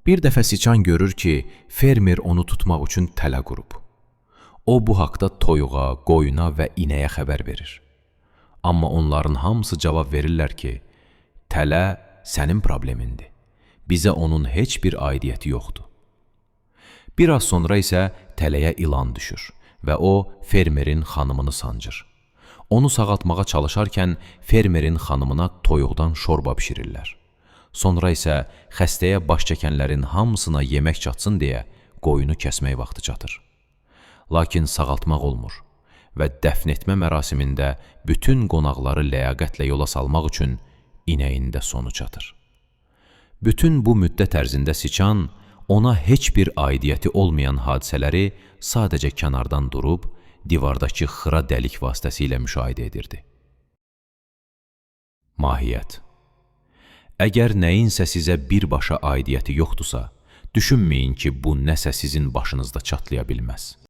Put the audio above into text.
Bir dəfə siçan görür ki, fermer onu tutmaq üçün tələ qurub. O bu haqda toyuğa, qoyuna və inəyə xəbər verir. Amma onların hamısı cavab verirlər ki, tələ sənin problemindir. Bizə onun heç bir aidiyyəti yoxdur. Bir az sonra isə tələyə ilan düşür və o fermerin xanımını sancır. Onu sağaltmağa çalışarkən fermerin xanımına toyuqdan şorba bişirirlər. Sonra isə xəstəyə baş çəkənlərin hamısına yemək çatsın deyə qoyunu kəsmək vaxtı çatır. Lakin sağaltmaq olmur və dəfn etmə mərasimində bütün qonaqları ləyaqətlə yola salmaq üçün inəyin də sonu çatır. Bütün bu müddət ərzində siçan ona heç bir aidiyyəti olmayan hadisələri sadəcə kənardan durub divardakı xıra dəlik vasitəsilə müşahidə edirdi. Mahiyyət. Əgər nəyinsə sizə birbaşa aidiyyəti yoxdursa, düşünməyin ki, bu nəsə sizin başınızda çatlaya bilməz.